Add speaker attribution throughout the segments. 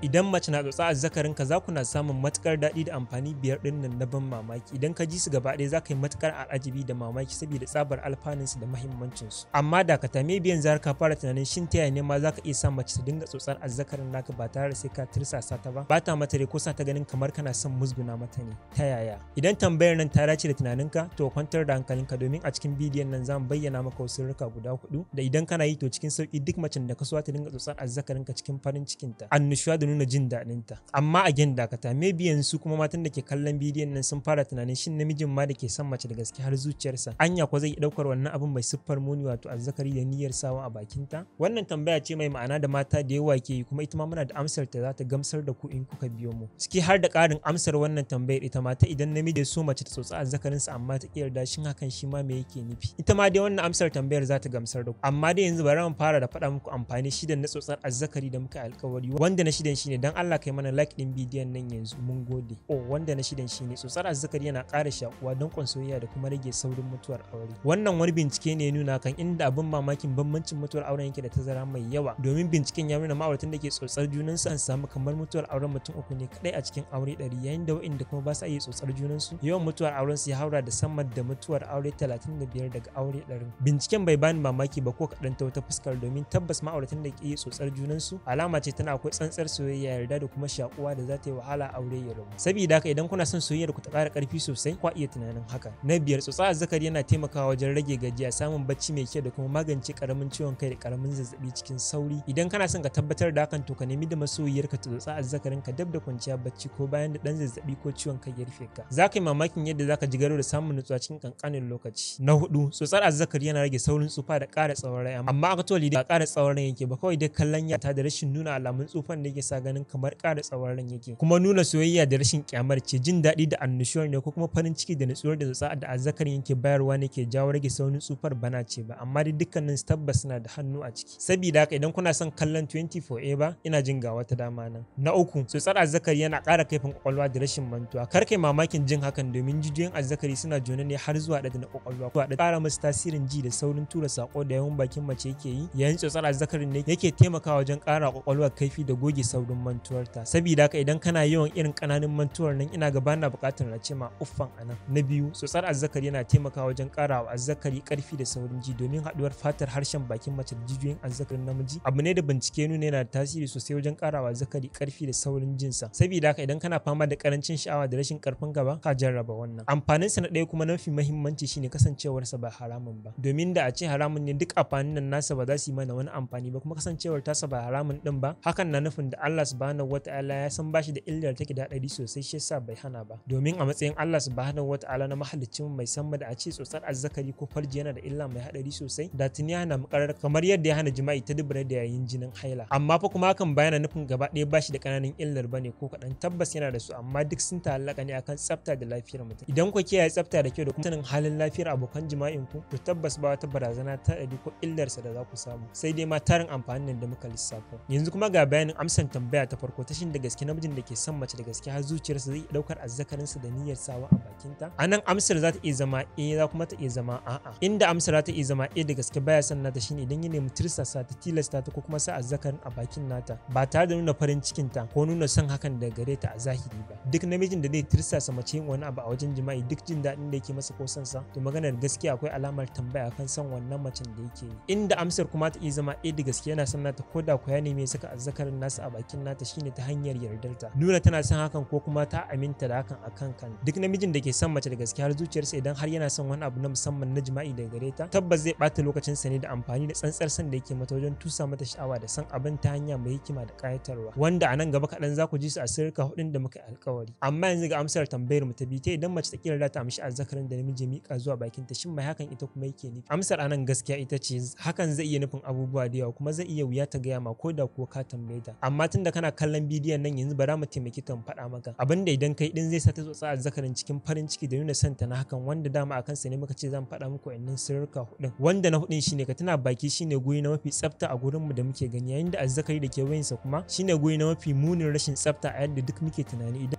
Speaker 1: Idan mace na tsotsa azzakarinka, za ku na samun matukar daɗi da amfani biyar ɗin nan na ban mamaki. Idan ka ji su gaba ɗaya, za ka yi matukar al'ajabi da mamaki saboda tsabar alfanunsu da mahimmancinsu. Amma dakata, maybe yanzu har ka fara tunanin shin ta yaya ne ma za ka iya sa mace ta dinga tsotsar azzakarin naka ba tare da sai ka tirsasa ta ba, bata mata rai ko sa ta ganin kamar kana son musguna mata ne? Ta yaya? Idan tambayar nan ta dace da tunaninka, to kwantar da hankalinka, domin a cikin bidiyon nan zamu bayyana maka wasu sirrika guda hudu da idan kana yi, to cikin sauki duk macen da ka so ta dinga tsotsar azzakarinka cikin farin cikinta, annushuwa da nuna jin daɗinta. Amma again dakata, maybe yanzu kuma matan da ke kallon bidiyon nan sun fara tunanin shin namijin ma da ke son mace da gaske har zuciyarsa, anya ko zai iya ɗaukar wannan abin mai siffar muni, wato azzakari, da niyyar sawa a bakinta? Wannan tambaya ce mai ma'ana da mata da yawa ke yi, kuma ita ma muna da amsar ta za ta gamsar da ku in kuka biyo mu, ciki har da ƙarin amsar wannan tambayar ita ma ta idan namiji ya so mace ta tsotsa azzakarinsa amma ta ƙi yarda, shin hakan shi ma me yake nufi? Ita ma dai wannan amsar tambayar za ta gamsar da ku. Amma dai yanzu bari mu fara da faɗa muku amfani shidan na tsotsar azzakari da muka alkawari, wanda na shidan shine, dan Allah kai mana like din bidiyon nan yanzu, mun gode. Oh, wanda na shidan shine tsotsar azzakari yana ƙara shakuwa, don soyayya da kuma rage saurin mutuwar aure. Wannan wani bincike ne ya nuna kan inda abin mamakin bambancin mutuwar auren yake da tazara mai yawa, domin binciken ya nuna ma'auratan da ke tsotsar junansu an samu kamar mutuwar auren mutum uku ne kadai a cikin aure 100, yayin da waɗanda kuma ba sa iya tsotsar junansu yawan mutuwar auren su ya haura da sama da mutuwar aure 35 daga aure 100. Binciken bai bani mamaki ba ko kaɗan ta wata fuskar, domin tabbas ma'auratan da ke iya tsotsar junansu alama ce tana akwai tsantsar soyayya, yarda da kuma shakuwa da za ta yi wahala aure ya rabu. Saboda haka idan kuna son soyayyar ku ta ƙara ƙarfi sosai, kwa iya tunanin haka. Na biyar, tsotsa azzakari yana taimakawa wajen rage gajiya, samun bacci mai kyau da kuma magance karamin ciwon kai da karamin zazzabi cikin sauri. Idan kana son ka tabbatar da hakan, to ka nemi da masoyiyar ka ta tsotsa azzakarin ka dab da kwanciya bacci ko bayan da dan zazzabi ko ciwon kai ya rufe ka. Za ka yi mamakin yadda za ka ji garo da samun nutsuwa cikin kankanin lokaci. Na hudu, tsotsar azzakari yana rage saurin tsufa da ƙara tsawon rai. Amma actually ba ƙara tsawon rai yake ba, kawai dai kallon yata da rashin nuna alamun tsufan da yake sa ganin kamar ƙara tsawon ran yake. Kuma nuna soyayya da rashin kyamar ce, jin daɗi da annushuwar ne ko kuma farin ciki da nutsuwar da tsotsa da azzakarin yake bayarwa ne ke jawo rage saurin tsufar, bana ce ba, amma dai dukkanin tabbas suna da hannu a ciki. Saboda haka idan kuna son kallon 24A ba, ina jin ga wata dama nan. Na uku, tsotsar azzakari yana ƙara kaifin kwakwalwa da rashin mantuwa. Kar kai mamakin jin hakan, domin jijiyoyin azzakari suna jone ne har zuwa ɗaga na kwakwalwa, da ƙara musu tasirin ji da saurin tura sako da yawan bakin mace yake yi yayin tsotsar azzakarin ne yake taimakawa wajen ƙara kwakwalwar kaifi da goge saurin mantuwarta. Saboda haka idan kana yawan irin ƙananan mantuwar nan, ina ga bana buƙatar na ce ma uffan anan. Na biyu, tsotsar azzakari yana taimakawa wajen ƙara wa azzakari ƙarfi da saurin ji, domin haɗuwar fatar harshen bakin mace da jijiyoyin azzakarin namiji abu ne da bincike nuna yana da tasiri sosai wajen ƙara wa azzakari ƙarfi da saurin jinsa. Saboda haka idan kana fama da ƙarancin sha'awa da rashin ƙarfin gaba, ka jarraba wannan. Amfanin sa na ɗaya kuma mafi muhimmanci shine kasancewarsa ba haramun ba, domin da a ce haramun ne, duk amfanin nan nasa ba za su yi mana wani amfani ba. Kuma kasancewar tasa ba haramun din ba, hakan na nufin da Allah subhanahu wataala ya san bashi da illar take da hadari sosai, shi yasa bai hana ba. Domin a matsayin Allah subhanahu wataala na mahaliccin mai san da a ce tsotsar azzakari ko farji yana da illa mai hadari sosai, da tuni ya hana mu karar, kamar yadda ya hana jima'i ta dubura da yayin jinin haila. Amma fa kuma hakan ba yana nufin gaba ɗaya bashi da ƙananan illar bane ko kaɗan. Tabbas yana da su, amma duk sun ta'allaka ne akan tsafta da lafiyar mutum. Idan ku kiyaye tsafta da kyau da kuma sanin halin lafiyar abokan jima'in ku, to tabbas ba wata barazana ta ɗari ko illarsa da za ku samu, sai dai ma tarin amfanin da muka lissafo. Yanzu kuma ga bayanin amsan tambaya ta farko ta shin da gaske namijin da ke son mace da gaske har zuciyarsa zai iya ɗaukar azzakarinsa da niyyar sawa a bakinta? A nan amsar za ta iya zama eh, za kuma ta iya zama a'a. Inda amsar za ta iya zama eh, da gaske baya son nata, shine idan ya nemi tirsasa ta, tilasta ta ko kuma sa azzakarin a bakin nata ba tare da nuna farin cikin ta ko nuna son hakan da gare ta a zahiri ba. Duk namijin da zai tirsasa mace yin wani abu a wajen jima'i, duk jin daɗin da yake masa ko son sa, to maganar gaskiya akwai alamar tambaya kan son wannan macen da yake yi. Inda amsar kuma ta iya zama eh, da gaske yana son nata ko da ko ya nemi ya saka azzakarin nasa a bakin nata, shine ta hanyar yardarta, nuna tana son hakan ko kuma ta aminta da hakan akan kan. Duk namijin da ke son mace da gaske har zuciyarsa, idan har yana son wani abu na musamman na jima'i daga gare ta, tabbas zai bata lokacin sa ne da amfani da tsantsar son da yake mata wajen tusa mata sha'awa da son abin ta hanya mai hikima da kayatarwa, wanda a nan gaba kaɗan za ku ji su a sirrika hudun da muka alkawari. Amma yanzu ga amsar tambayar mu ta biyu ta idan mace ta kira ta amshi azzakarin da namiji mika zuwa bakin ta, shin mai hakan ita kuma yake nufi? Amsar anan gaskiya ita ce hakan zai iya nufin abubuwa da yawa, kuma zai iya wuya ta gaya ma ko da kuwa ka tambaye ta. Amma tunda kana kallon bidiyon nan yanzu, bara mu taimaki ta mu faɗa maka abinda idan kai din zai sa ta tsotsa azzakarin cikin farin ciki da nuna santa na hakan, wanda dama a kansa ne muka ce zan faɗa muku wa'annan sirrika hudun. Wanda na hudun shine ka tuna baki shine guri na mafi tsafta a gurin mu da muke gani, yayin da azzakari da kewayensa kuma shine guri na mafi munin rashin tsafta a yadda duk muke tunani.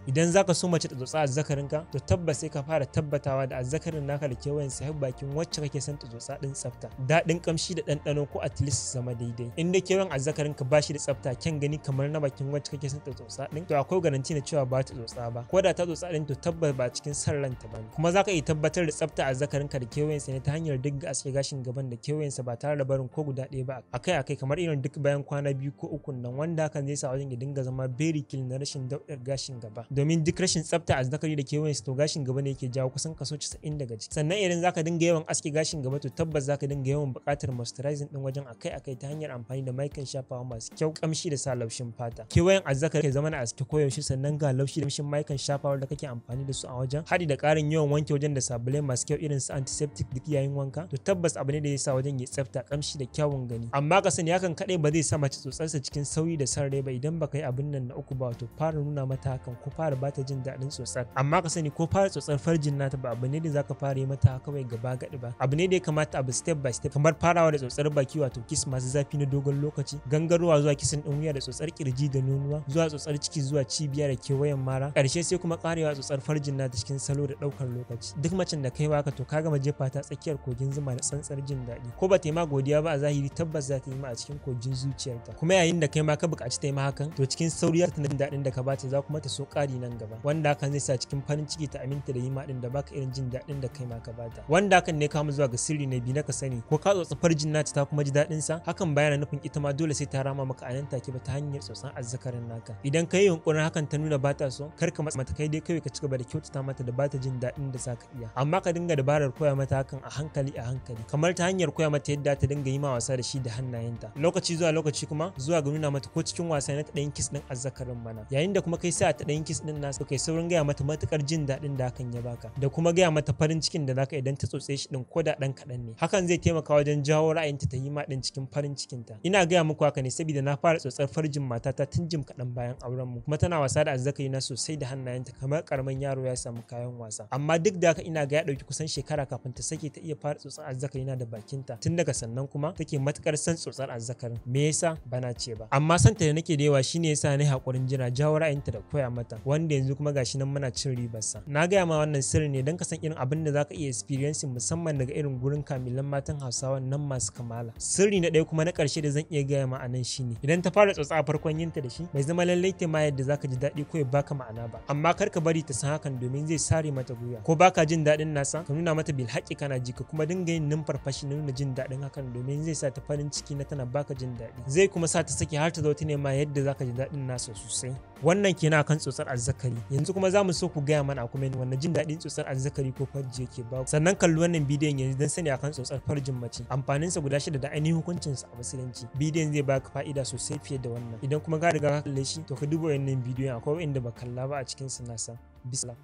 Speaker 1: Idan zaka so mace ta tsotsa azzakarinka, to tabbas sai ka fara tabbatawa da azzakarin naka da kewayensa har bakin wacce kake son ta tsotsa din tsafta, daɗin kamshi da ɗanɗano, ko at least zama daidai. In da kewayen azzakarinka ba shi da tsafta, kyan gani gani kamar na bakin wacce kake son ta tsotsa din, to akwai garanti na cewa ba ta tsotsa ba. Ko da ta tsotsa din, to tabbas ba cikin san ranta ba ne. Kuma zaka iya tabbatar da tsafta azzakarinka da kewayensa ne ta hanyar dinga aske gashin gaban da kewayensa ba tare da barin ko guda ɗaya ba akai akai, kamar irin duk bayan kwana 2 ko 3 nan, wanda hakan zai sa wajen ya dinga zama very clean na rashin daudar gashin gaba. Domin duk rashin tsafta azzakari da kewayensa, to gashin gaba ne yake jawo kusan kaso 90 daga ciki. Sannan idan zaka dinga yawan aske gashin gaba, to tabbas zaka dinga yawan buƙatar moisturizing din wajen akai akai ta hanyar amfani da maikan shafawa masu kyau, kamshi da sa laushin fata. Kewayen azzakari ya zama na aske koyaushe, sannan ga laushi da kamshin maikan shafawa da kake amfani da su a wajen, haɗi da ƙarin yawan wanke wajen da sabulai masu kyau irin su antiseptic duk yayin wanka, to tabbas abu ne da ya sa wajen ya tsafta, kamshi da kyawun gani. Amma ka sani, hakan kaɗai ba zai sa mace tsotsarsa cikin sauyi da san rai ba idan baka yi abin nan na uku ba, wato fara nuna mata hakan ko fara bata jin daɗin tsotsar. Amma ka sani, ko fara tsotsar farjin nata ba abu ne da zaka fara yi mata kawai gaba gaɗi ba, abu ne da ya kamata abu step by step, kamar farawa da tsotsar baki, wato kiss masu zafi na dogon lokaci, gangarowa zuwa kisan ɗin wuya da tsotsar kirji da nonuwa, zuwa tsotsar ciki zuwa cibiya da kewayen mara, ƙarshe sai kuma karewa tsotsar farjin nata cikin salo da ɗaukar lokaci. Duk macen da kai waka, to ka gama jefa ta tsakiyar kogin zuma da tsantsar jin daɗi. Ko ba ta yi ma godiya ba a zahiri, tabbas za ta yi ma a cikin kogin zuciyarta. Kuma yayin da kai ma ka buƙaci ta yi ma hakan, to cikin sauri ta jin daɗin da ka bata, za kuma ta so ƙari nan gaba, wanda hakan zai sa cikin farin ciki ta aminta da yi ma ɗin da baka irin jin daɗin da kai ma ka bata. Wanda hakan ne kama zuwa ga sirri na biyu na ka sani, ko ka tsotsi farjin nata ta kuma ji daɗin sa, hakan ba yana nufin ita ma dole sai ta rama maka a nan take ba ta hanyar tsotsan azzakarin naka. Idan ka yi yunƙurin hakan ta nuna bata so, kar ka matsa mata, kai dai kawai ka ci gaba da kyautata mata da bata jin daɗin da zaka iya. Amma ka dinga dabarar koya mata hakan a hankali a hankali, kamar ta hanyar koya mata yadda ta dinga yi ma wasa da shi da hannayenta lokaci zuwa lokaci, kuma zuwa ga nuna mata ko cikin wasa na ta ɗayin kiss ɗin azzakarin mana. Yayin da kuma kai sa ta ɗayin kiss ɗin nasu, kai saurin gaya mata matukar jin daɗin da hakan ya baka, da kuma gaya mata farin cikin da zaka idan ta tsotse shi ɗin, ko da ɗan kaɗan ne. Hakan zai taimaka wajen jawo ra'ayinta ta yi ma ɗin cikin farin cikinta. Ina gaya muku haka ne saboda na fara tsotsar farjin matata tun jim kaɗan bayan auren mu, kuma tana wasa da azzakari na sosai da hannayenta kamar karamin yaro ya samu kayan wasa. Amma duk da haka, ina ga ya ɗauki kusan shekara kafin ta sake ta iya fara tsotsar azzakari na da bakinta. Tun daga sannan kuma take matukar son tsotsar azzakarin. Me yasa? Bana ce ba, amma santa da nake da yawa shine yasa ni hakurin jira, jawo ra'ayinta da koya mata, wanda yanzu kuma gashi nan muna cin ribar sa. Na gaya ma wannan sirri ne don ka san irin abin da zaka iya experiencing, musamman daga irin gurin kamilan matan Hausawa nan masu kamala. Sirri na ɗaya kuma na ƙarshe da zan iya gaya ma anan shine, idan ta fara tsotsa a farkon yinta da shi, bai zama lallai ta ma yadda zaka ji daɗi ko ya baka ma'ana ba, amma kar ka bari ta san hakan domin zai sare mata gwiwa. Ko baka jin daɗin nasa, ka nuna mata bil haƙƙi kana ji, ka kuma dinga yin numfarfashi na nuna jin daɗin hakan, domin zai sa ta farin ciki na tana baka jin daɗi, zai kuma sa ta saki har ta zo ta nema yadda zaka ji daɗin nasa sosai. Wannan kenan akan tsotsar azzakari. Yanzu kuma za mu so ku gaya mana a comment wannan jin daɗin tsotsar azzakari ko farji yake ba. Sannan kalli wannan bidiyon yanzu don sani akan tsotsar farjin mace, amfaninsa guda 6 da ainihin hukuncinsa a musulunci. Bidiyon zai baka fa'ida sosai fiye da wannan. Idan kuma ka riga ka kalle shi, to ka duba wannan bidiyon, akwai wanda ba kalla ba a cikin su nasa. Bisala.